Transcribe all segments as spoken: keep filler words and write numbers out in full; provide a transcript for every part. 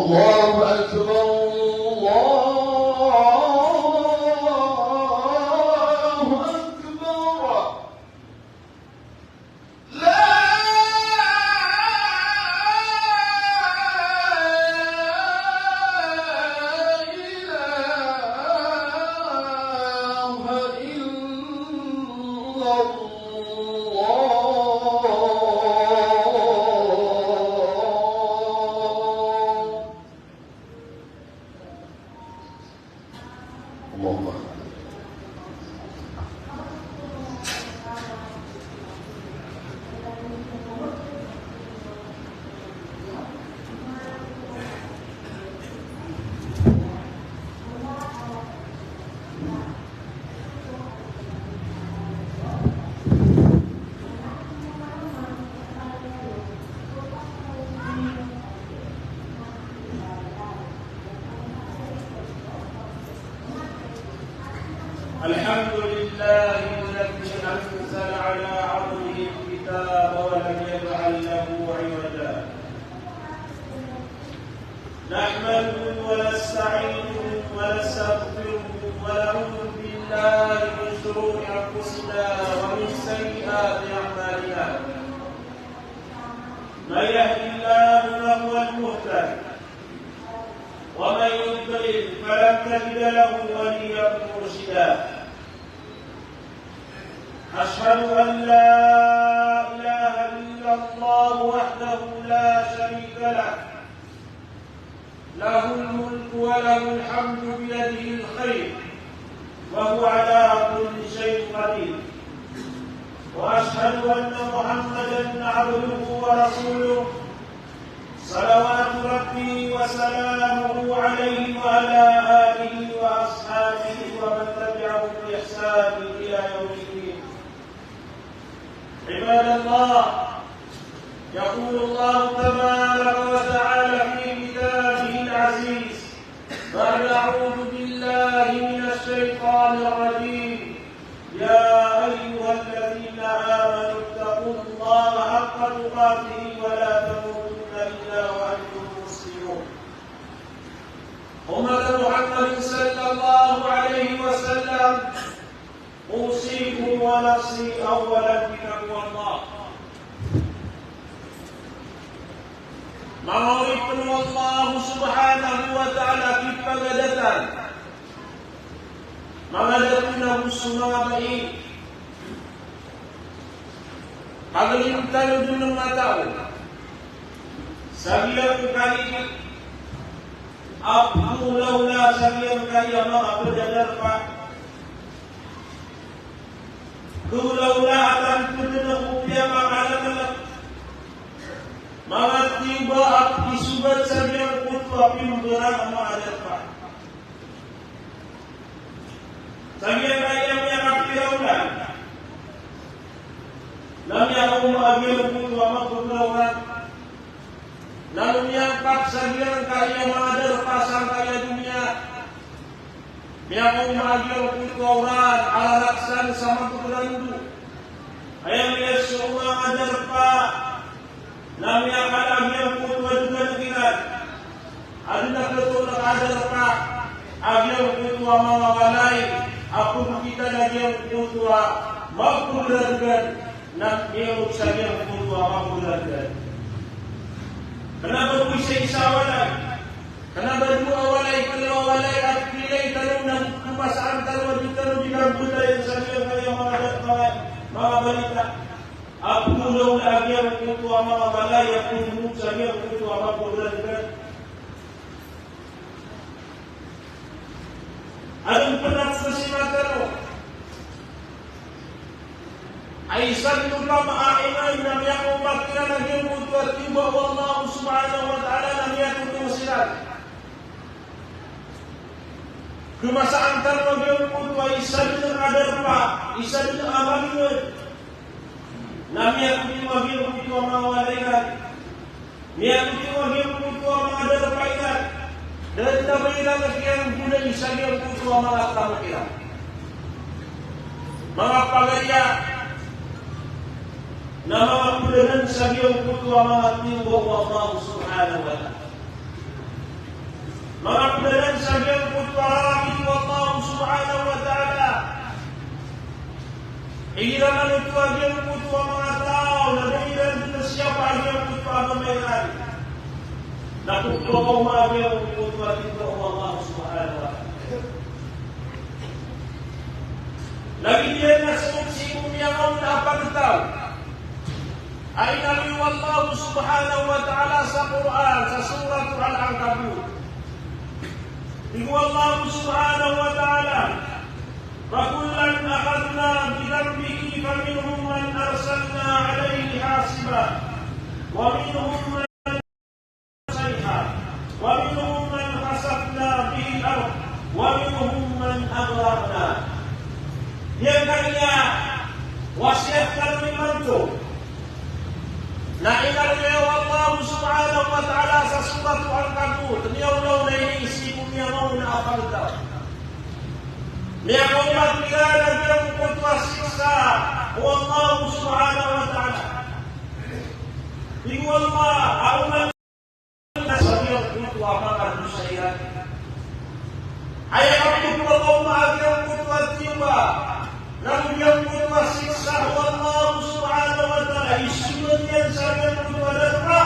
الله أكبر، الله أكبر. لا إله إلا الله. اللهم آمين. الحمد لله الذي أنزل على عبده الكتاب ولم يجعل له عوجا. نحمده ونستعينه ونستغفره ونعوذ بالله من شرور أنفسنا ومن سيئات أعمالنا. من يهد الله فهو المهتد، ومن يضلل فلن تجد له وليا مرشدا. أشهد أن لا إله إلا الله وحده لا شريك له، له الملك وله الحمد بيده الخير وهو على كل شيء قدير. وأشهد أن محمدا عبده ورسوله، صلوات ربي وسلامه عليه وعلى آله وأصحابه ومن تبعهم بإحسان إلى يوم الدين. عباد الله، يقول الله تبارك وتعالى في كتابه العزيز بعد أعوذ بالله من الشيطان الرجيم، يا أيها الذين آمنوا اتقوا الله حق تقاته ولا تموتن إلا وأنتم مسلمون. أمة محمد صلى الله عليه وسلم، أوصيكم ونفسي أولا بتقوى الله. Manga oripn o Allah subhanahu wa ta'ala a kipagadatan, manga dato ago so manga bai, paglim tano dn a manga taw sa giyangkai a pkhaolaola sa giyangkai a manga pd a darpa. Kaolaola a tanto dn ko piyakakalaklk, manga tiyoba a pkisogat sa giyangkoto a pimbarang a manga darpa. Sa giyangkai a miyakapira olan, na miyakaoma a giyangkoto a mapgra a olan. Na miyangkat sa giyangkai a manga darpa sangkai a doniya. Miyakaoma a giyangkoto a olan a raraksan sa mapgra a ndo. Aya miyasowa a darpa na miyakala a giyangkoto a dgan kiran. Adn a katoon a darpa a giyangkoto a manga walay a pkita a giyangkoto a mapgra a dgan. Na miyaoma sa giyangkoto a mapgra a dgan. Kna ba ko isaisa a walay, kna ba dowa a walay, tlo a walay, a pilay tano na kmasaan tano a di tano di kambtay sa giyangkai a manga, manga, manga balita. A pkhaolaola a giyangkoto a manga walay a pkhaoma sa giyangkoto a mapgra a dgan. Adn pn a pkhasima tano a isa dn o pamaainan na miyakaoma kiran a giyangkoto a tiyoba o Allah subhanahu wa ta'ala na miyatokaw siran. Kmasaan tano a giyangkoto a isa dn a darpa, isa dn a mangingd, na miyatokaw a giyangkoto a manga walay iran. Miyatokaw a giyangkoto a manga darpa iran. Da dn a ba iran kiyanggonay sa giyangkoto a manga tamok iran. Manga pagariya, na manga pd dn sa giyangkoto a manga tiyoba o Allah subhanahu wa ta'ala. Manga pd anan sa giyangkoto a rarangit o Allah subhanahu wa ta'ala. Igira man oto a giyangkoto a manga taw na da iran dn siyapa a giyangkoto a agama iran, na pphakaoma a giyangkoto a tindg o Allah subhanahu wa ta'ala. Lagid iyan na so sii ko miyangaoona a pagtaw a inaloy o Allah subhanahu wa ta'ala sa Qur'an, sa Surah Al-Ankabut. Tig o Allah subhanahu wa ta'ala: "Fakullan akhadhna bidhanbihi faminhum man arsalna alayhi hasiba, wa minhum man sayha, wa minhum man khasafna bihil ard, wa minhum man aghraqna." Giyangkaya wasiyat tano imanto na inaloy o Allah subhanahu wa ta'ala sa Surah Al-Ankabut, niyaona-ona ini sii ko miyangaoona a pagtaw. Miyakaoma kiran a giyangkoto a siksa o Allah subhanahu wa ta'ala. Tig o Allah a oman na sa giyangkoto a manga dosa iran. Aya kapphakaoma a giyangkoto a tiyoba na giyangkoto a siksa o Allah subhanahu wa ta'ala, isogat iyan sa giyangkoto a darpa.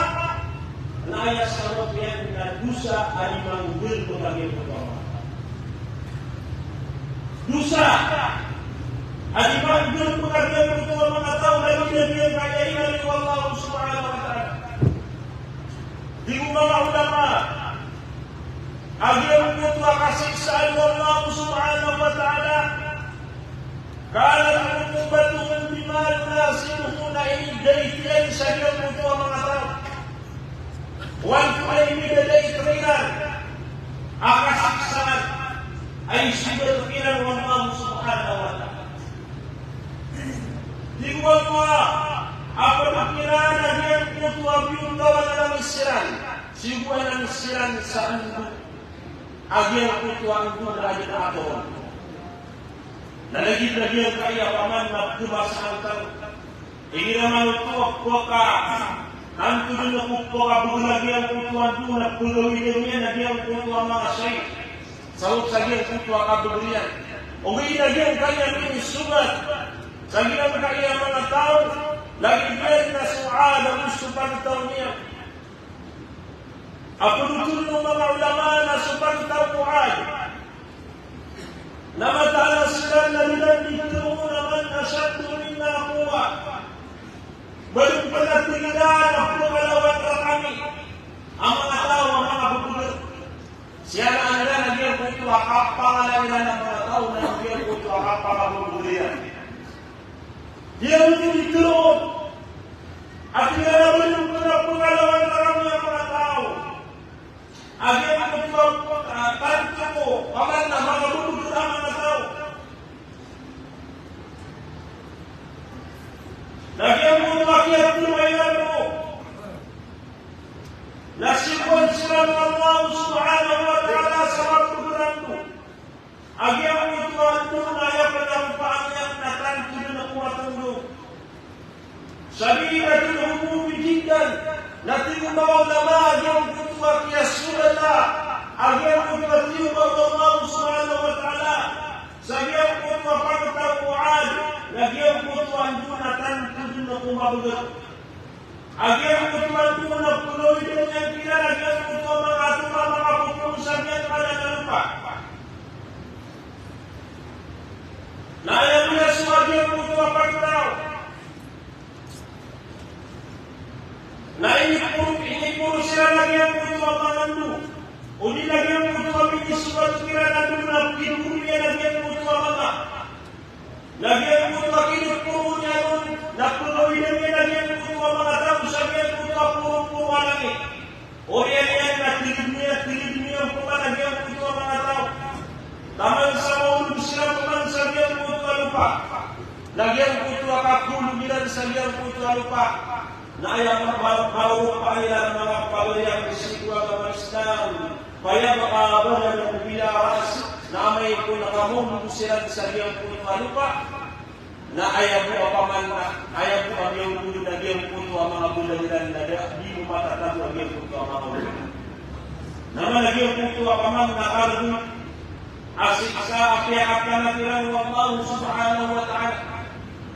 Na aya sabap iyan na dosa a di manggolawla a giyangkoto a manga taw. Dosa a di manggolawla a giyangkoto a manga taw, na giyangkaya inaloy o Allah subhanahu wa ta'ala. Tig o manga ulama a giyangkoto a kasiksaan o Allah subhanahu wa ta'ala, kanat uqubatuhum bima yunasibuhum, na inidait iyan sa giyangkoto a manga taw. Oway, na inidait iran a kasiksaan a isogat kiran o Allah subhanahu wa ta'ala. Tig o Allah a pd kiran a giyangkoto a piyotawan a langis iran, sii ko langis iran sa ndo. A giyangkoto a ndo na adn a atoron. Na lagid a giyangkaya paman na pd a masa angkang. Igira man oto a pka, tanto dn ko pkabgr a giyangkoto a ndo na pgawidn iyan a giyangkoto a manga shayi. Sabap sa giyangkoto a kabgr iyan. Ogaid na giyangkaya minisogat sa giyangkaya manga taw, lagid iyan na so Ad ago so pagtaw niyan. A pd oto o manga ulama na so pagtaw o Ad na mataan a siran na rilai dn tharoon a man ashaddu minna quwwa. Ba dn pn a tig iran a pkhalawan rkami a manga taw a manga bbgr. Siyaraan iran a giyangkoto a kapangalawan iran a manga taw na giyangkoto a kapangabbbgr iran. Giyangkoto i tharoon a tig iran a ba dn pn a pkhalawan rkami a manga taw a giyangkoto a, ah, tanto ko paman na manga bbgr a manga taw. Na giyangkoto a kiyatharo iran roo na siyogoan siran o Allah subhanahu wa ta'ala sa manga bbgr a ndo. A giyangkoto a ndo na aya pn a ropaan iyan na tanto dn ko matndo. Shadidatul humumi jiddan. Na tig o manga ulama a giyangkoto a kiyasogata a giyangkoto a tiyoba o Allah subhanahu wa ta'ala sa giyangkoto a pagtaw o Ad, na giyangkoto a ndo na tanto dn ko mabgr. A giyangkoto a ndo na pgawidn iyan kiran a giyangkoto a manga atoma a manga popoon sa giyangkanan a lopa. Na aya miyasowa a giyangkoto a pagtaw na iniporo, iniporo siran a giyangkoto a manga ndo. Odi na giyangkoto a minisogat kiran a ndo na piporo iyan a giyangkoto a manga. Na giyangkoto a kiniporo niyan on na pgawidn iyan a giyangkoto a manga taw sa giyangkoto a poroporo a langit. Oriyan iyan na tigid iyan, tigid iyan pman a giyangkoto a manga taw. Taman sa maolog siran pman sa giyangkoto a lopa, na giyangkoto a kakolog iran sa giyangkoto a lopa na aya ma-, ma-, maropa iran a manga pagari a sii ko agama Islam. Fayabqa badanan bila ra's, na amay ko na kamaolog siran sa giyangkoto a lopa, na aya bo a paman na, aya bo a miyaolog na giyangkoto a manga badan iran na da, di bo matatago a giyangkoto a manga olog. Na mala giyangkoto a paman na kargo a siksa a piyakatana kiran o Allah subhanahu wa ta'ala.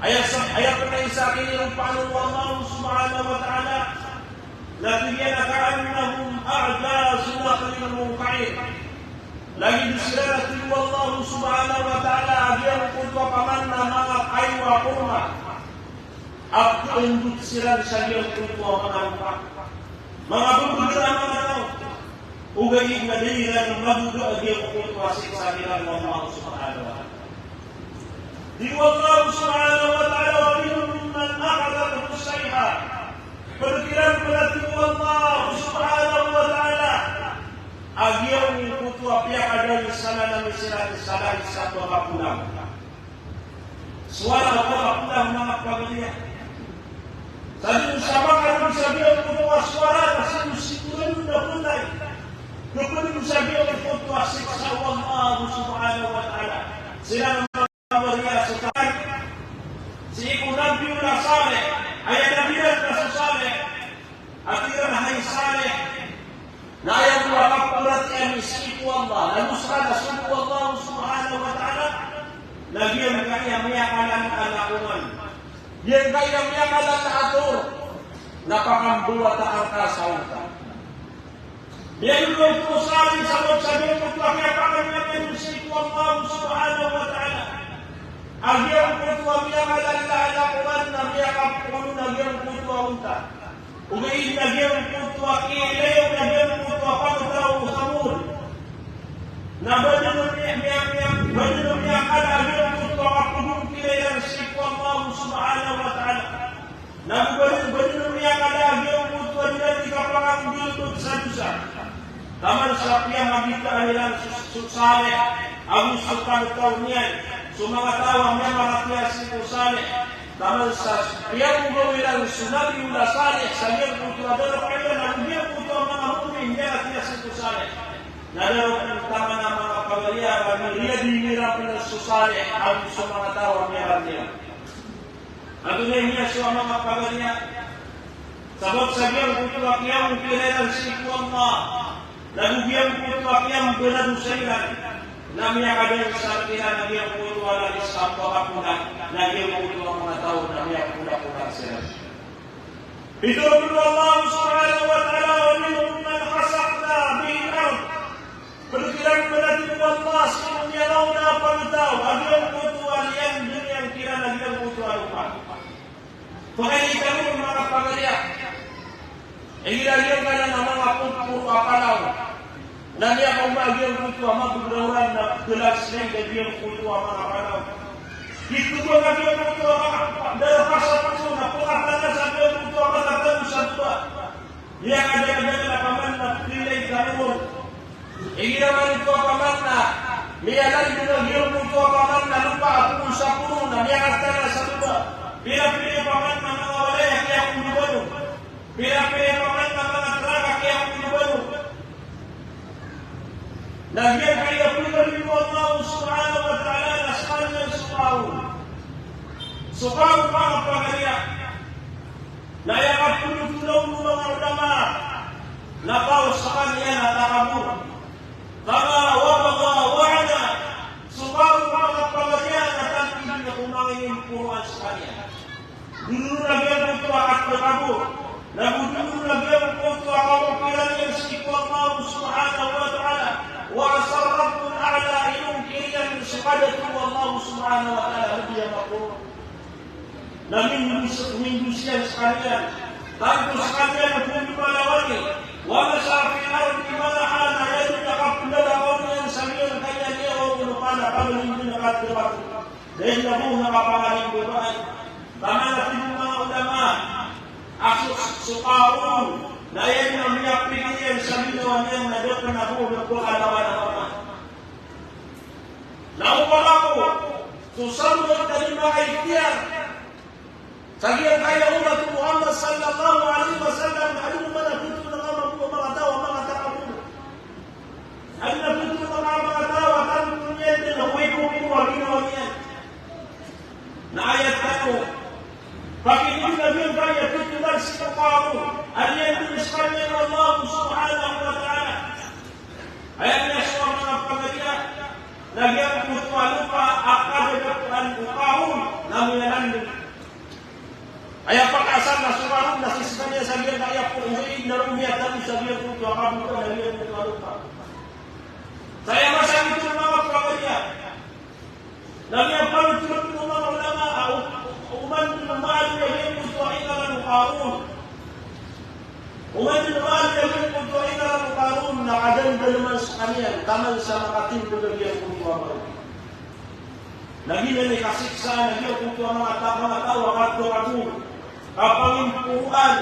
Aya sa, aya pn a isa a kiniropaan o Allah subhanahu wa ta'ala na tig iyan a ka'annahum a'jazu nakhlin munqa'ir. Lagid siran a tig o Allah subhanahu wa ta'ala a giyangkoto a paman na manga kayo a korma a pkhaondot siran sa giyangkoto a manga ropa. Manga bebegr a manga taw. Ogaid na da iran magoga a giyangkoto a siksa kiran o Allah subhanahu wa ta'ala. Tig o Allah subhanahu wa ta'ala, "Wa minhum man akhadathu sayha." Pd kiran pn a tig o Allah subhanahu wa ta'ala a giyangkoto a piyakadalsanan ami siran sa langit sa pakapolang. Sowara a pakapolang, manga pagariya. Sa dn sa makaroon sa giyangkoto a sowara na sii ko sikoran on na pntay. Pd dn sa giyangkoto a siksa o Allah subhanahu wa ta'ala. Siran a manga pagariya, so taman sii ko Nabiyullah Saleh, aya nabi iran na so Saleh, a tig iran a hay Saleh, na aya bo a kaparatiyaya ami sii ko Allah, na go ska na sogo o Allah subhanahu wa ta'ala, na giyangkaya miyakalalaa a lakongan, giyangkaya miyakalalaa a tor, na pakambawataan ka sa onta. Miyagagawto so Saleh sabap sa giyangkoto a kiyapakalimoon iyan sii ko Allah subhanahu wa ta'ala a giyangkoto a miyakalalaa a lakongan na miyakapolo na giyangkoto a onta. Ogaid na giyangkoto a kiilayaw na giyangkoto a pagtaw o Thamud. Na ba dn miya, miya, miya, ba dn miyakala a giyangkoto a kapagongkira iran sii ko Allah subhanahu wa ta'ala. Na ba dn, ba dn miyakala a giyangkoto a di iran di kapakanggalbk sa dosa. Taman sa piyamagitaan iran so, so Saleh ago so pagtaw niyan so manga taw a miyamaratiyaya sii ko Saleh. Taman sa piyagogaw iran so Nabiyullah Saleh sa giyangkoto a darpa iran ago giyangkoto a manga mu'min a miyaratiyaya sii ko Saleh. Na darpa taman a manga pagariya a miyariya di iran pn so Saleh ago so manga taw a miyaratiyaya. Antonaa i miyasowa, manga pagariya? Sabap sa giyangkoto a kiyangongkira iran sii ko Allah, na go giyangkoto a kiyambaradosa iran, na miyakadalsal kiran a giyangkoto a langit sa pakapolang, na giyangkoto a manga taw na miyapolapola siran. Pitharo o Allah subhanahu wa ta'ala, "Wa minhum man khasafna bihi al-ard." Pd kiran pn a tig o Allah, sii ko miyanaona a pagtaw a giyangkoto a liyangdn iyan kiran a giyangkoto a ropa. Pakailay tano, manga pagariya. Igira giyangkanan a manga poro a palaw na miyakaoma a giyangkoto a mabgr a oran na pkhlaslay a giyangkoto a manga palaw. Gioto a giyangkoto a manga darpa sa poro na pkatana sa giyangkoto a manga palaw sa dowa. Miyakadakdakl a paman na pkhailay tano on. Igira man oto a paman na miyalaldo a giyangkoto a paman na lopa a poro sa poro na miyakatana sa dowa. Pira-pira i paman na manga walay a kiyakodoban on. Pira-pira i paman na manga trak a kiyakodoban on. Na giyangkaya pkhailay o Allah subhanahu wa ta'ala na skaniyan so Qarun. So Qarun, manga pagariya, na aya kaptotolaw o manga ulama na taw skaniyan a takabor. Tama, wa bagha wa 'ata. So Qarun, manga pagariya, na tanto dn a manga inimporoan skaniyan. Dn on a giyangkoto a katakabor. Na go dn on a giyangkoto a kaokira niyan sii ko Allah subhanahu wa ta'ala. Wa 'asa ar-rabbul a'la, inongkir iyan so kadatoo o Allah subhanahu wa ta'ala a di a maporo. Na mindos, mindos iyan skaniyan. Tanto skaniyan a pmbalawan iyan. Wa masha fil ardi maraha, na aya dn a kaplalakaw niyan sa giyangkaya niyawa o lopa na pagari dn a katakabor. Da dn a bo na kapangarimbabaan. Taman a tig o manga ulama a so, so Qarun na aya dn a miyapikir iyan sa ginawa niyan na da pn a bo na pkalawan a mama. Na opama ko so sabot a di makaikhtiyar sa giyangkaya ummat o Muhammad sallallahu alaihi wasallam, na adn a manga pito na manga, manga taw a manga takabor. Adn a pito na manga, manga taw a tanto niyan dn a oway ko poro a ginawa niyan. Na aya tano, pakitindg a giyangkaya pito na sii ko Qarun a niyan dn skaniyan o Allah subhanahu wa ta'ala. Aya niyan so manga pagariya na giyangkoto a lopa a kadadapoan o Qarun na miyalanding. Aya pakaasar na so Qarun na sii skaniyan sa giyangkaya poon na roo miyatago sa giyangkoto a kabota na giyangkoto a lopa. Sa aya masa oto manga pagariya na miyapanothol o manga ulama a o-, oman dn maaloy a giyangkoto a inanan o Qarun. Oman dn maaloy a giyangkoto a inanan o Qarun na kadaldalan skaniyan taman sa makatindg a giyangkoto a Qarun. Na giyanan i kasiksaan a giyangkoto a manga ta-, manga taw a kadokadoka, kapangimporoan,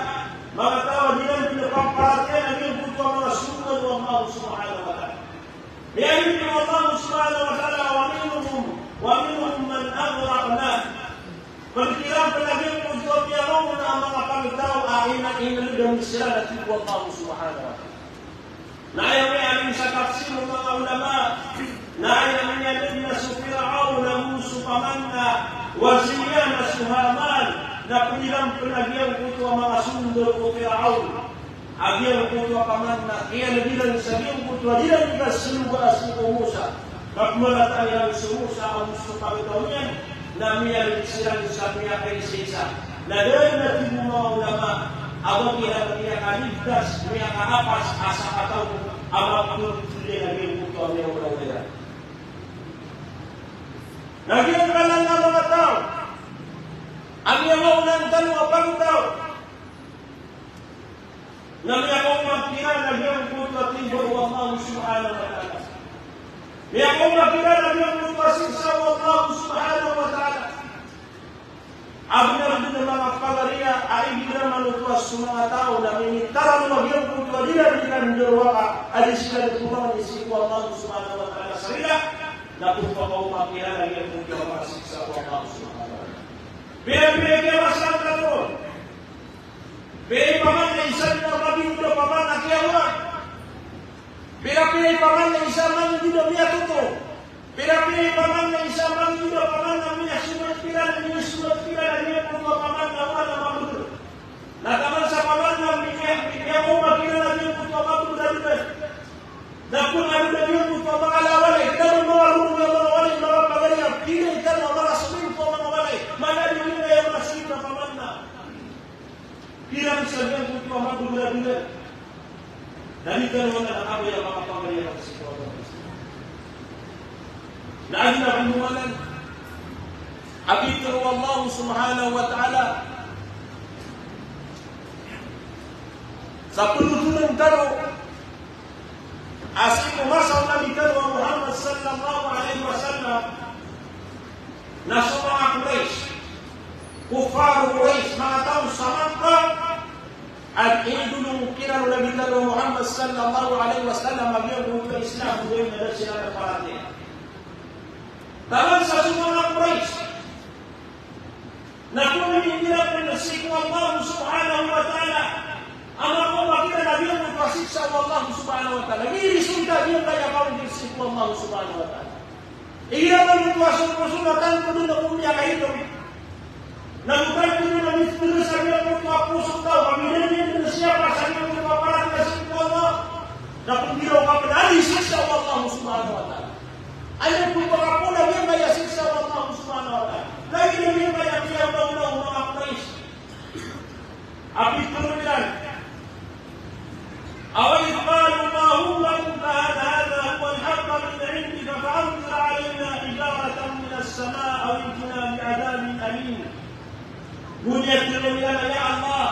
manga taw a di iran dn paparatiyayaan a giyangkoto a manga sogo o Allah subhanahu wa ta'ala. Miyaaloy o Allah subhanahu wa ta'ala, "Wa minhum, wa minhum man aghraqna." Pd kiran pn a giyangkoto a miyaona a manga pagtaw a ina-, inalodan siran, a tig o Allah subhanahu wa ta'ala. Na aya miyaaloy sa tafsir o manga ulama, na aya miyaaloy na so Fir'awn ago so paman na wazir iyan a so Haman, na pd iran pn a giyangkoto a manga sondaro o Fir'awn. A giyangkoto a paman na kiyaladn iran sa giyangkoto a di iran kasloga a so Musa. Ka pmarataan iran so Musa ago so pagtaw niyan, na miyaaloy siran sa miyakaisaisa. Na da dn a tig o manga ulama a ba kiran miyakaligtas, miyakaapas a sakataw a mapthothol iyan a giyangkoto a miyaona iran. Na giyangkanan a manga taw a miyaona tano a pagtaw, na miyakaoma kiran a giyangkoto a timba o Allah subhanahu wa ta'ala. Miyakaoma kiran a giyangkoto a siksa o Allah subhanahu wa ta'ala. A bnar dn a manga pagariya a igira manoto a so manga taw na minitaran a giyangkoto a di iran di kandarowaka a di siran pmangni sii ko Allah subhanahu wa ta'ala sa rila, na pphakaoma kiran a giyangkoto a manga siksa o Allah subhanahu wa ta'ala. Pira-pira i kiyabasaan tano ron. Pira i paman na isa dn a mabinod a paman a kiyaoma. Pira-pira i paman na isa a mangingd a miyatoto. Pira-pira i paman na isa a mangingd a paman na miyasogat kiran, miyasogat kiran a giyangkoto a paman na oway na mabgr. Na taman sa paman na miya-, miyaoma kiran a giyangkoto a mabgr a dn. Na pn a dn a giyangkoto a manga walay, kna ba manga roo a manga walay, manga pagariya, pira i tano a manga smin ko manga walay, mana di aya manga smin a paman na kiran sa giyangkoto a mabgr a dn. Na di tano anan a kabaya a manga pagariya a sii ko agama Islam. Na adn a binowanan a pitharo o Allah subhanahu wa ta'ala sa pnotholn tano a sii ko masa o Nabi tano a Muhammad sallallahu alaihi wasallam, na so manga Quraysh, kuffar Quraysh, manga taw sa Makkah, a inidolong kiran o Nabi tano a Muhammad sallallahu alaihi wasallam a giyangkoto a Islam, oway na da siran paratiyaya. Taman sa so manga Quraysh na pmimingirap iran sii ko Allah subhanahu wa ta'ala a makaoma kiran a giyangkoto a siksa o Allah subhanahu wa ta'ala. Di resulta giyangkaya kaonggir sii ko Allah subhanahu wa ta'ala. Igira manoto a so poso na tanto dn a miyakailong. Na go tanto dn a mitharo sa giyangkoto a poso o taw a miyailay dn a siyapa sa giyangkoto a paratiyaya sii ko Allah. Na pnggiraw ka pn a di siksa o Allah subhanahu wa ta'ala. Aya pn ba ka pn a giyangkaya siksa o Allah subhanahu wa ta'ala. Lagid a giyangkaya kiyabaw o manga Quraysh a pitharo iran a, "Wa idh qalu Allahumma in kana hadha huwa al-haqqa min indika fa amtir alayna hijaratan min as-sama' aw i'tina bi adhabin alim." Go niyan tharo iran a, "Ya Allah,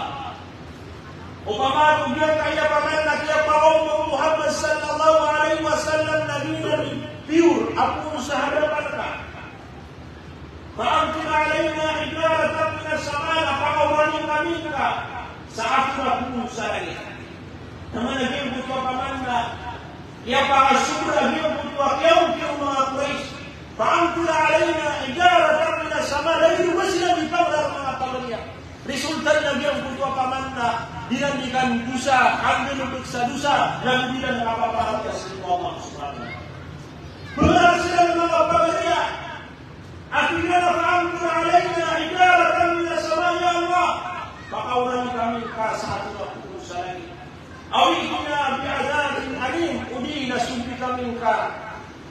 opama giyangkaya paman na kiyapakaoma o Muhammad sallallahu alaihi wasallam na giyanan i pure a poon sa hadapan ka, fa amtir alayna hijaratan min as-sama', na pakaorani kami ngka sa ator a poon sa langit." Na mana giyangkoto a paman na kiyapakasobra giyangkoto a kiyaongkir o manga Quraysh. Fa amtir alayna hijaratan min as-sama', lagid o ba siran di pangnar manga pagariya. Resulta na giyangkoto a paman na di iran di kandosa, kanggalbk sa dosa, na di iran kapaparatiyaya sii ko Allah subhanahu wa ta'ala. Pangnar siran manga pagariya. A tig iran a, "Fa amtir alayna hijaratan min as-sama', ya Allah, pakaorani kami ngka sa ator a poon sa langit. Aw i'tina bi adhabin alim, odi na sompita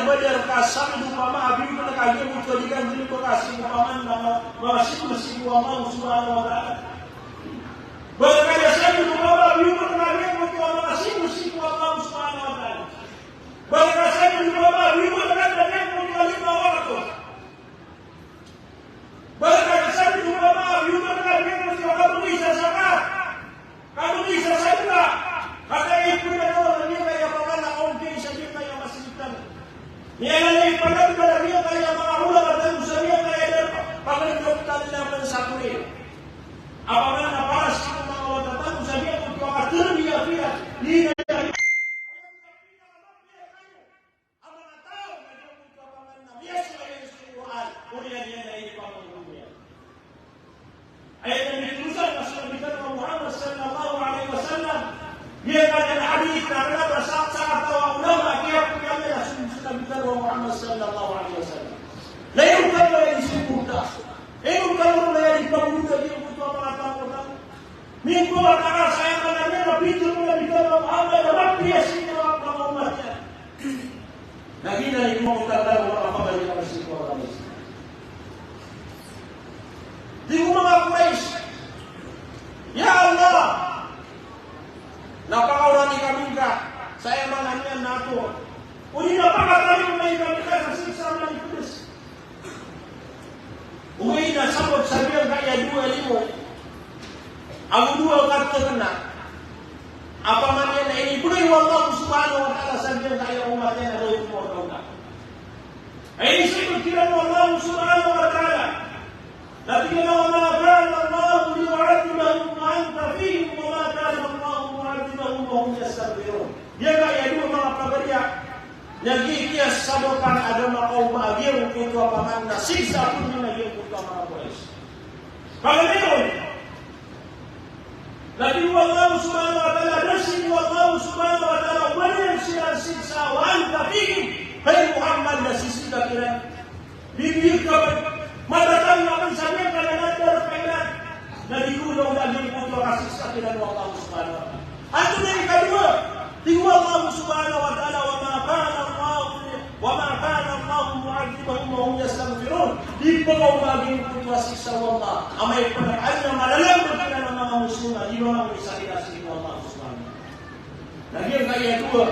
a Badar ka sabi opama a biyoto ka giyangkoto a di ka nggalbka sii ko paman na manga, manga siko-siko o Allah subhanahu wa ta'ala. Ba ka da sabi opama a biyoto ka giyangkoto a manga siko-siko o Allah subhanahu wa ta'ala. Ba ka da sabi opama a biyoto ka giyangkoto a lima wakto. Ba ka da sabi opama a biyoto ka giyangkoto a kabgi sa zakat. Kabgi sa sadaka. Ka aya ipd tano na miyakaya paman a kaompiya sa giyangkaya masgit tano. Miyalalay pn a miyakaya manga ulama tano sa miyakaya darpa. Pagari tano na pn sa kori. Opama na para sii ko manga wata tano sa giyangkoto a katharo iyan a piya. Di na a manga taw na giyangkoto a paman na miyasowa iyan sii ko Qur'an, oriyan iyan a inipamangni iyan. Aya na mitharo san a so Nabi tano a Muhammad sallallahu alaihi wasallam. Giyangkanan a hadith na kna ba sa, sakataw a ulama a kiyapoon iyan a so, so Nabi tano a Muhammad sallallahu alaihi wasallam. Na ino ka ba iyan di sii ko bota? Ino ka ba iyan di pagota giyangkoto a manga taw na Miyangkoto a takas aya maana niyan na pitharo o Nabi tano a Muhammad a mapiya sii ko manga ummat iyan. Na giyanan i manga taw a manga pagari a manga sii ko agama Islam. Tig o manga Quraysh, "Ya Allah, na pakaorani kami ngka sa aya maana niyan na ato. Odi na pakatalingoma kami ngka sa siksa a manipds." Ogaid na sabap sa giyangkaya dowa limo ago dowa katharo na a paman iyan na inibgay o Allah subhanahu wa ta'ala sa giyangkaya ummat iyan a roo ko manga taw na. Aya inisabot kiran o Allah subhanahu wa ta'ala na tig iyan a, "Wa ma kana Allahu liyu'adhibahum wa anta fihim, wa ma kana Allahu mu'adhibahum wa hum yastaghfirun." Giyangkaya dowa manga pagari a Na giya kiyasabapan a da makaoma a giyangkoto a paman na siksa a pd na giyangkoto a manga Quraysh. Paganay ron, na tig o Allah subhanahu wa ta'ala, da sii ko Allah subhanahu wa ta'ala oba iyan siran siksa, wa anta fihim, hay Muhammad, na sii sii ka kiran. Bibiyag ka pn, matatangga pn sa giyangkanan a darpa iran. Na di ko na oba giyangkoto a kasiksa kiran o Allah subhanahu wa ta'ala. Antonaa i ikadowa? Tig o Allah subhanahu wa ta'ala, "Wa ma kana Allahu li-, wa ma kana Allahu mu'adhibahum wa hum yastaghfirun." Di pkaoma giyangkoto a siksa o Allah amay pn a adn a malalagd kiran a manga Muslim a di mamangni sa kiran sii ko Allah subhanahu wa ta'ala. Na giyangkaya dowa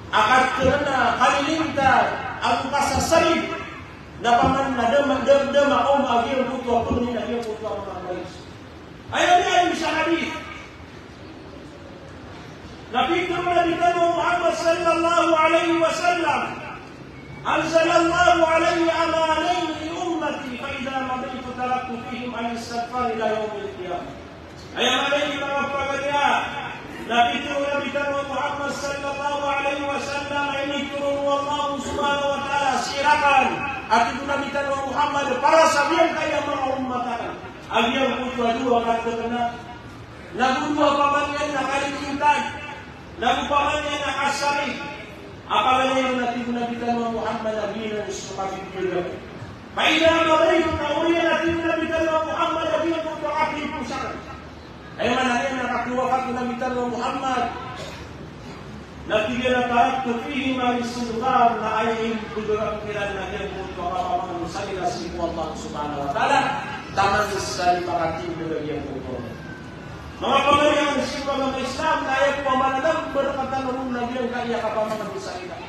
a katharo na kalilintad ago kasasarig na paman na da ma-, da, da makaoma a giyangkoto a pangni na giyangkoto a manga Quraysh. Aya miyaaloy sa hadith na pitharo o Nabi tano a Muhammad sallallahu alaihi wasallam, "Anzalallahu alayya amanayni li ummati, fa idha madaytu taraktu fihim al-istighfar ila yawmil qiyamah." Aya maana niyan, manga pagari a, na pitharo o Nabi tano a Muhammad sallallahu alaihi wasallam a initoron o Allah subhanahu wa ta'ala sii rakn, a tig o Nabi tano a Muhammad, para sa giyangkaya manga ummat akn, a giyangkoto a dowa katharo na, nago dowa paman iyan na kalilintad, nago paman iyan na kasasarig. A paganay ron na tig o Nabi tano a Muhammad a giyanan so kabibiyag akn. Fa idha madaytu, na oriyan a tig o Nabi tano a Muhammad a giyangkoto a kapiyaposakn. Aya maana niyan na kakiwafat o Nabi tano a Muhammad na tig iyan a taraktu fihima al-istighfar, na aya inibegay akn kiran na giyangkoto a kapamangni sa ilay sii ko Allah subhanahu wa ta'ala, taman sa di makatindg a giyangkoto. Manga pagari akn sii ko agama Islam, na aya pman a nambar a katano ron na giyangkaya kapamangni sa ilay.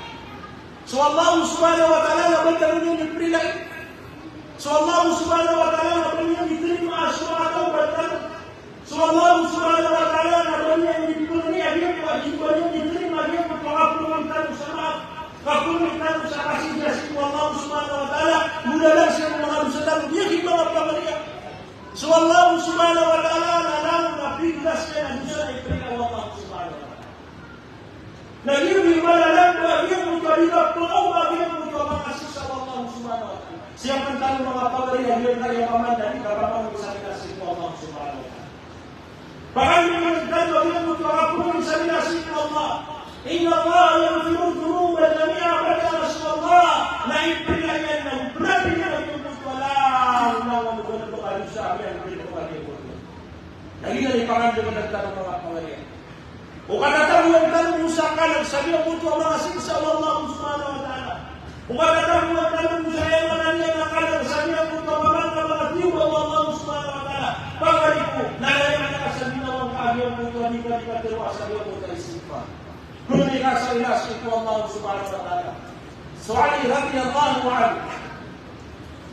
So Allah subhanahu wa ta'ala na ba tano niyan iprila. So Allah subhanahu wa ta'ala na ba niyan itarima so manga tawbat tano. So Allah subhanahu wa ta'ala na ba niyan ipangni a giyangkoto, ba niyan itarima a giyangkoto a kapamangni tano sa maap, kapamangni tano sa kasindiya sii ko Allah subhanahu wa ta'ala. Mula na sii ko manga dosa tano, giya i manga pagari. So Allah subhanahu wa ta'ala na langon a piglas iyan a dosa na iprila o Allah subhanahu wa ta'ala. Na giyoto i mala langon a giyangkoto a di kapakaoma a giyangkoto a manga siksa o Allah subhanahu wa ta'ala. Sii pn tano manga pagari a giyangkaya pman na di kapamangni sa ilay sii ko Allah subhanahu wa ta'ala. Pakay pman tano a giyangkoto a kapamangni sa ilay sii ko Allah. Inna Allaha yaghfiru dhunuba jami'a, pd a Rasulullah, na iprila iyan, na iprila iyan a giyangkoto a langon a manga dosa a giyangkoto. Na giya i pangandang tano manga pagari. O katatagoan tano sa kalag sa giyangkoto a manga siksa o Allah subhanahu wa ta'ala. O katatagoan tano sa aya maana niyan a kalag sa giyangkoto a manga, manga tiyoba o Allah subhanahu wa ta'ala. Pagari ko, na aya maana sa ginawa ngka a giyangkoto a di ka, di ka tharoa sa giyangkoto a istighfar. Pangni ka sa ilay sii ko Allah subhanahu wa ta'ala. So Ali radiyallahu anhu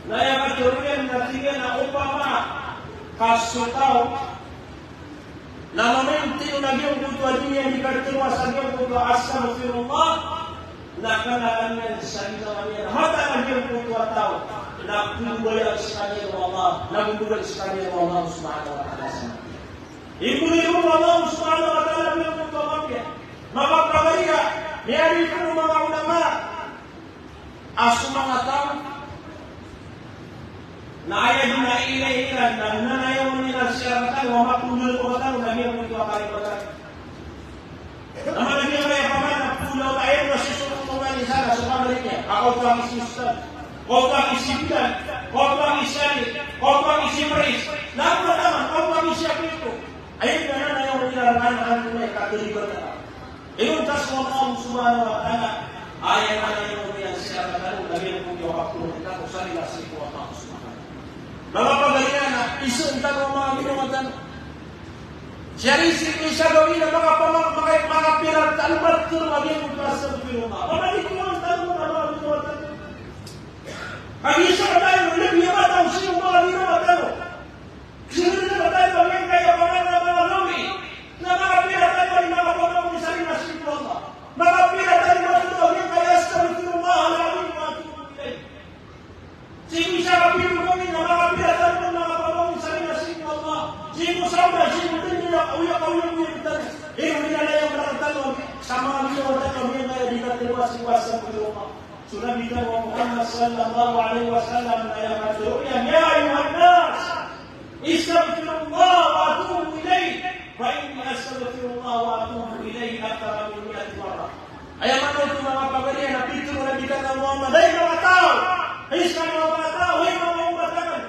na aya katharo iyan na tig iyan a opama ka so taw na mamintin on a giyangkoto a di niyan di katharoa sa giyangkoto a astaghfirullah, na kna a niyan sa ginawa niyan a mataan a giyangkoto a taw na pmbabayaan skaniyan o Allah, na pmbabayaan skaniyan o Allah subhanahu wa ta'ala sa matiya. Imbgay o Allah subhanahu wa ta'ala a giyangkoto a mapiya. Manga pagari, miyaaloy ko manga ulama a so manga taw na aya dn a ilay iran na nanayawn iran sii rktano a mapnggolawla rktano na giyangkoto a karibatan. Na mana giyangkaya pman a pnggolawla, aya dn a sosonotan iyan sa pagari niyan a kaoto a kisiyosta, kaoto a kisibilan, kaoto a kisali, kaoto a kisipris, na pn taman, kaoto a kisiyapito. Aya dn a nanayawn iran rktano a karibatan. Inonta so Allah subhanahu wa ta'ala, aya maana niyan sii rktano na giyangkoto a kapamangni tano sa ilay sii ko Allah subhanahu wa ta'ala. Manga pagari, na isoon tano manga ginawa tano. Sii ko isa gawii na manga pama-, manga, manga pira tano ba tharoa a giyangkoto a astaghfirullah. Manga ginawa tano, manga ginawa tano. Kagiya sa tano, lbi a mataw sii ko manga ginawa tano. Sii ko manga ginawa tano, giyangkaya pamangni, manga gawii. Na manga pira tano a di makapamangni sa ilay sii ko Allah. Manga pira tano a di makapamangni sa ilay sii ko Allah. Manga pira tano a di makapamangni sa ilay sii ko Allah. Sii ko isa ka pito gawii na manga pira tano a di makapamangni sa ilay sii ko Allah. Sii ko sawda, sii ko dn a oya, oya, oya, oya tano. Ino, ino na aya maana tano sa manga ginawa tano, giyangkaya di katharoa sii ko astaghfirullah. So Nabi tano a Muhammad sallallahu alaihi wasallam na aya katharo iyan, "Ya ayyuhan nas, astaghfirullah wa atubu ilayh, fa inni astaghfirullah wa atubu ilayh akthara min mi'ati marrah." Aya maana oto, manga pagari, na pitharo o Nabi tano a Muhammad, hay manga taw, hay skaniyo a manga taw, hay manga ummat akn,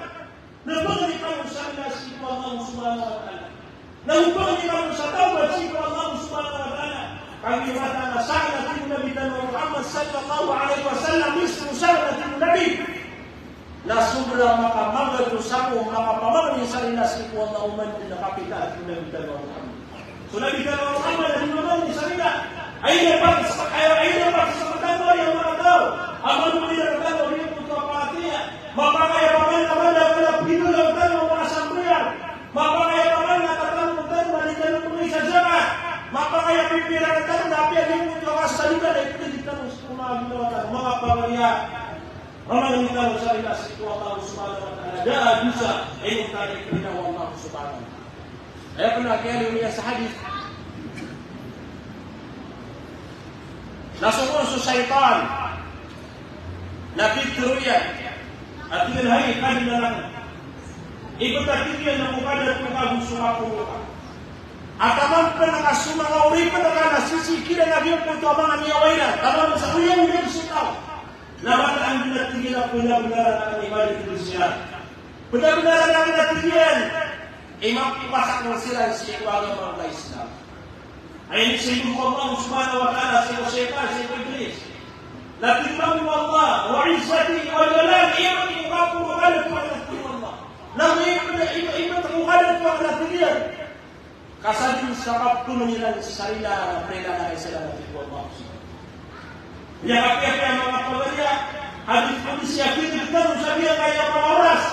na pangni kano sa ilay sii ko Allah subhanahu wa ta'ala. Na pangni kano sa tawbat sii ko Allah subhanahu wa ta'ala. Kagiya mataan a saala, tig o Nabi tano a Muhammad sallallahu alaihi wasallam, mismo saala, tig o Nabi, na sobra a makamangadosa ko makapamangni sa ilay sii ko Allah oman dn a kapitaat, tig o Nabi tano a Muhammad. So Nabi tano a Muhammad a di mamangni sa ilay. Aya pag-, aya, aya pagsasabaad tano, aya manga taw a manombida rktano a giyangkoto a paratiyaya. Mapakay a pman a mala, mala a pitharo rktano a manga sambayang. Mapakay a pman a tatanong rktano a di tano pngisa zakat. Mapakay a pipira rktano na apiya giyangkoto a kasalikan na ipd tano sa manga ginawa tano, manga pagari. Mamangni tano sa ilay sii ko Allah subhanahu wa ta'ala, da a dosa, inonta na iprila o Allah subhanahu wa ta'ala. Aya pn a kiyaaloy niyan sa hadith na so, so shaytan na pitharo iyan a tig iyan, hay Kadnan akn, iptad, tig iyan, ko kadato ka ago so kaporo ka a taman pn ka so manga oripn ka na sisii kiran a giyangkoto a manga niyawa iran, taman sa oyagoyag so taw. Na mataan dn a tig iyan a pnabnar akn i Malik bin Sinan. Pnabnar akn a tig iyan Aya mapipasak siran sii ko agama o Islam. Aya inizaan o Allah subhanahu wa ta'ala sii ko shaytan, sii ko Iblis. Na tig iyan a, "Wallah, wa izzati wa jalali," aya mapipasak ko Allah. Na aya mapipasak ko Allah na tig iyan, ka sadn sa kapthoon iran sa rila na prila na kay sa Allah. Aya kapiya-piya manga pagariya, hadith qudsi a kiyatharoa sa giyangkaya a oras.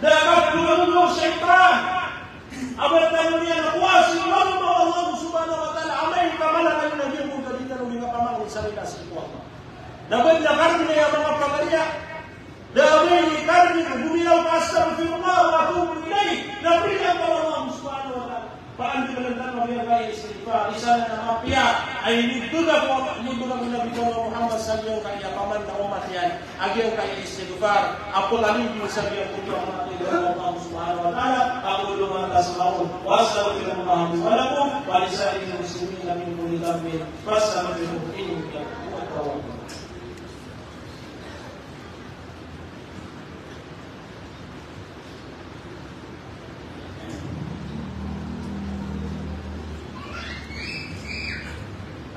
Da a kapthoon o shaytan a ba tano niyan a kowa sii ko agama o Allah subhanahu wa ta'ala, amay ka mala ka niyan a giyangkoto a di tano di kapamangni sa rila sii ko Allah. Na ba niyan kargn aya manga pagariya. Da a ba niyan kargn, gomiraw ka, "Astaghfirullah wa atubu ilayh." Na prila ka o Allah subhanahu wa ta'ala. Pagandagan tano a giyangkaya istighfar, isa na mapiya a inibgay o, inibgay o Nabi tano a Muhammad sallallahu alayhi wa sallam a paman na ummat iyan a giyangkaya istighfar. A plalinggi sa giyangkoto a manga tig o Allah subhanahu wa ta'ala, "Aqulu ma tasma'un, wa astaghfirullaha li wa lakum, wa li sa'iril muslimina min kulli dhanbin, fastaghfiruhu innahu huwat tawwabur rahim."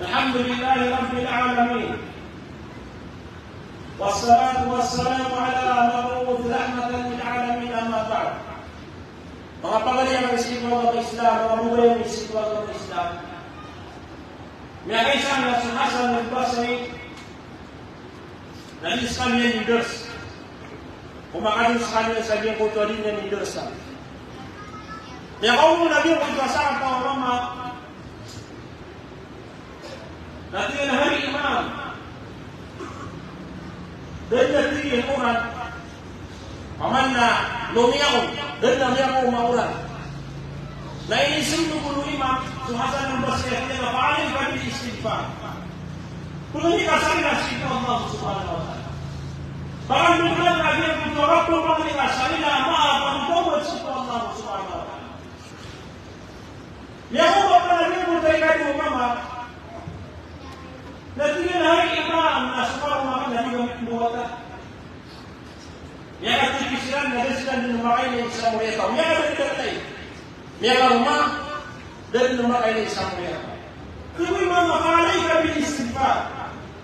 Alhamdulillahi Rabbil Alamin. Wassalatu wassalamu ala mab'uth rahmatan lil alamin, amma ba'd. Manga pagari a manga sii ko agama Islam, manga pagari a manga sii ko agama Islam. Miyakaisa na si Hasan al-Basri, na di skaniyan i-endorse. Ko makadn skaniyan sa giyangkoto a di niyan i-endorse. Miyakaoma na giyangkoto a sakataw a mama. Na tig iyan a, "Hay Imam, da dn a tig iyan oran, paman na lomiya ako, da dn a miyaoma oran." Na inismbag o Imam so Hasan al-Basri a tig iyan a, "Fa alayka bil istighfar." Pangni ka sa rila sii ko Allah subhanahu wa ta'ala. Pangandodon ka a giyangkoto a kapamangni ka sa rila, maana pangni ka sii ko Allah subhanahu wa ta'ala. Miyaoma pn a giyangkoto a ikadowa a mama. Na tig iyan a, "Hay Imam, na so karoma akn na di kami mbowata." Miyakatipis iran na da siran dn makailay sa moriyataw. Miyakadakdakl. Miyakaroma, da dn makailay sa moriyataw. Tig o Imam a, "Fa alayka bil istighfar."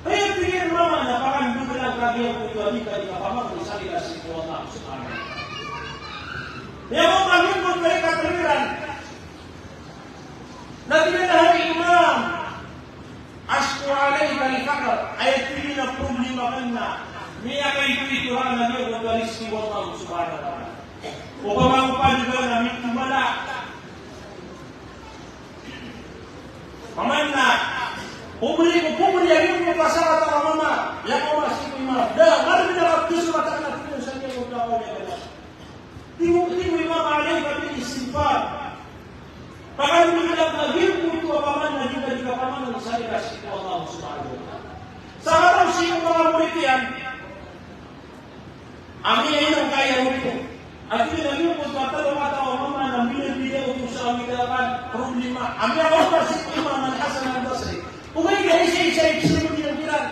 Aya tig iyan a mama na pangandodon ka a giyangkoto a di ka di kapamangni sa rila sii ko Allah subhanahu wa ta'ala. Miyaoma pn a giyangkoto a ikatlo iran. Na tig iyan a, "Hay Imam, ashku alayka al-faqr." Aya tig iyan a problema akn na miyakaitoito rakn a giyangkoto a rizki o Allah subhanahu wa ta'ala. Opama ko pd ka na miyamala. Paman na pobri ko pobri a giyangkoto a sakataw a mama. Aya mama sii ko Imam. Da, mala bida ka pd so mata ka na tig iyan sa giyangkoto a kawiyagan. Tig o, tig o Imam, "Alayka bil istighfar." Pangandodon ka a giyangkoto a paman na di ka di kapamangni sa rila sii ko Allah subhanahu wa ta'ala. Sakataw sii ko manga morit iyan a miyainam kaya oto. A tig iyan a giyangkoto a tlo kataw a mama na mbidabida oto sa awid akn, problema. A miyakaoma sii ko Imam Al-Hasan Al-Basri. Ogaid na isaisa i pzamod iyan kiran.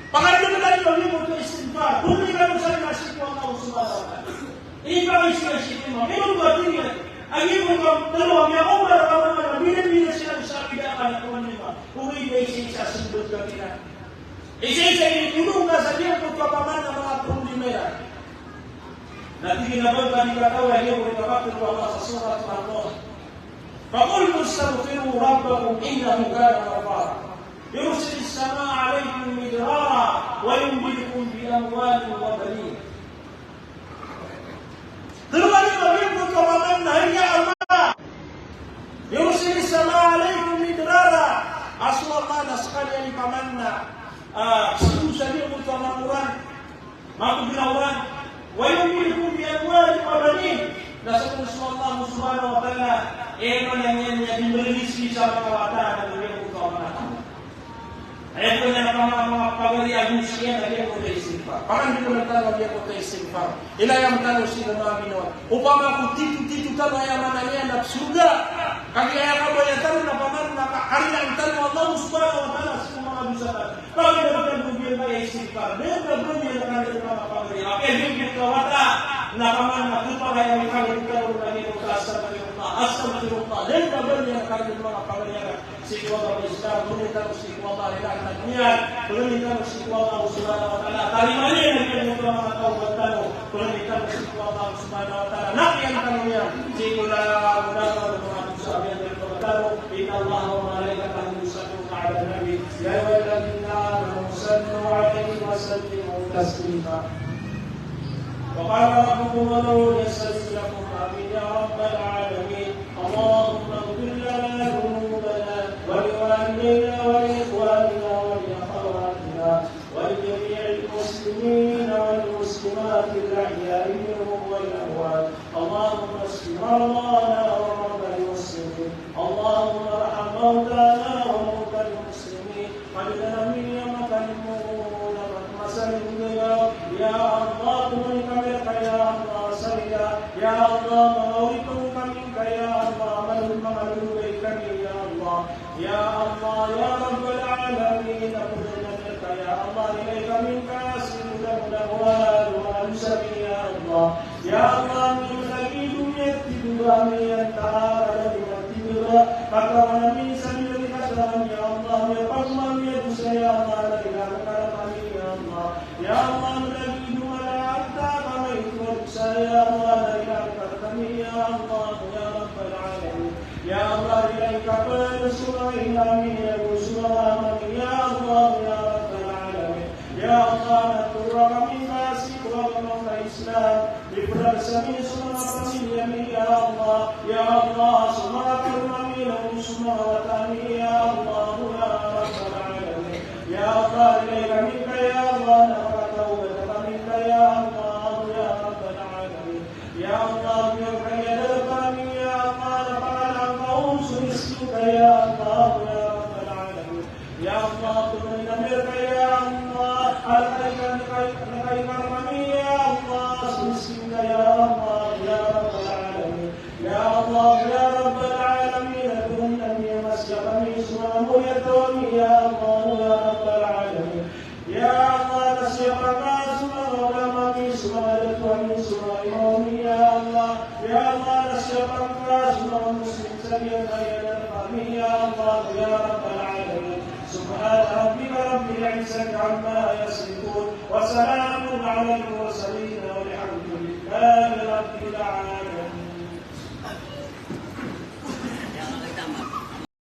Pangandodon ka a giyangkoto a istighfar. Pobri kano sa rila sii ko Allah subhanahu wa ta'ala. Inipakiisa sii ko Imam. Ino ba tig iyan a giyangkoto a tlo a miyakaoma rka a mama na mbidabida siran sa awid akn a problema. Ogaid na isaisa a smbag ka kiran. Isaisa i inipolong ka sa giyangkoto a paman a manga problema iran. Na tig iyan a ba ngka di katawi a giyangkoto a kapakay o Allah sa Surat An-Nur. Faqultu astaghfiru rabbakum innahu kana ghaffara. Yursilis samaa alaykum midrara wa yumdidkum bi amwalin wa banin. Tlo a lima giyangkoto a paman na, hay ya Allah. Yursilis samaa alaykum midrara. A so Allah na skaniyan i paman na, ah, sii sa giyangkoto a manga oran. Mapagiraw iran. Wa yumdidkum bi amwalin wa banin. Na so, so Allah subhanahu wa ta'ala, e, maana niyan na di mriski sa manga wata na giyangkoto a manga taw. Aya pn a manga, manga pagari a gos iyan a giyangkoto a istighfar. Pangandodon tano a giyangkoto a istighfar. Ilayam tano sii ko manga ginawa. Opama ko tito-tito tano, aya maana niyan na sorga. Kagiya aya kabaya tano na paman na ka-, karilaan tano o Allah subhanahu wa ta'ala sii ko manga dosa tano. Pangandodon tano a giyangkoto a Istighfar, da a ba niyan karani manga pagari. Apiya giyangkoto a wata na kaman na khapakay a manga pagari tano na giyoto a astaghfirullah, astaghfirullah. Da a ba niyan karani manga pagari. Sii ko Allah Islam, pangnin tano sii ko Allah i riyaan tano niyan, pangnin tano sii ko Allah Subhanahu wa Ta'ala, tarimaan iyan a giyangkoto a manga tawbat tano, pangnin tano sii ko Allah Subhanahu wa Ta'ala na kiyaan tano niyan sii ko langolangon a manga dosa a giyangkoto a tawbat tano. Inna Allaha wa malaikatahu yusalluna alan nabi. يا أيها الذين آمنوا صلوا عليه وسلموا تسليما. وقال ربكم ادعوني أستجب لكم. آمين يا رب العالمين. اللهم اغفر لنا ذنوبنا ولوالدينا ولإخواننا ولأخواتنا ولجميع المسلمين والمسلمات الأحياء منهم والأموات. اللهم اشف مرضانا ومرضى المسلمين. اللهم ارحم موتانا وموتى المسلمين. Kadnan ami a makalimoon a masa a limo. Ya Allah, tomanin kami rka, ya Allah, sa rila. Ya Allah, manga oripn kami ngka, ya Allah, manga lolobay kami, ya Allah. Ya Allah, ya Rabbal Alamin, a pdn ami rka, ya Allah, rilai kami ngka sii ko langolangon a manga dosa ami, ya Allah. Ya Allah, miyamlagid o miyatitho ami antaa ka da di matitho, katawan ami sa miyakikatan ami, ya Allah, miyapagmamiyadosaya, ya Allah, na rila ngka rkami, ya Allah. Ya Allah, miyamlagid o mala antaa ka maito a dosa, ya Allah, na rila ngka rkami, ya Allah, ya Rabbal Alamin. Ya Allah, rilai ngka pn so manga ina ami, ago so manga ama ami, ya Allah, ya Rabbal Alamin. Ya Allah, na toroa kami ngka sii ko agama ngka a Islam. Ipragsa ami so manga pamilya ami, ya Allah. Ya Allah, so manga karoma ami, ago so manga wata ami, ya Allah, ya Rabbal Alamin. Ya Allah, rilai kami ngka, ya Allah, na pakatawbata kami ngka, ya Allah, ya Rabbal Alamin. Ya Allah, miyakaya darpa ami, ya Allah, na pakalaan ka on so rizki ngka, ya Allah, ya Rabbal Alamin. Ya Allah, tomanin ami rka, ya Allah, a lakay ka, lakay, lakay ka rkami, ya Allah, so rizki ngka, ya Allah, ya Rabbal Alamin. Ya Allah, ya Rabbal Alamin, a tomanin ami a masiyap ami so manga moriyataw ami, ya Allah, ya Rabbal Alamin. Ya Allah, na siyapan ka so manga ulama ami, so manga dato ami, so manga imam ami, ya Allah. Ya Allah, na siyapan ka so manga Muslim sa giyangkaya darpa ami, ya Allah, ya Rabbal Alamin. سبحان ربك رب العزة عما يصفون، وسلام على المرسلين، والحمد لله رب العالمين.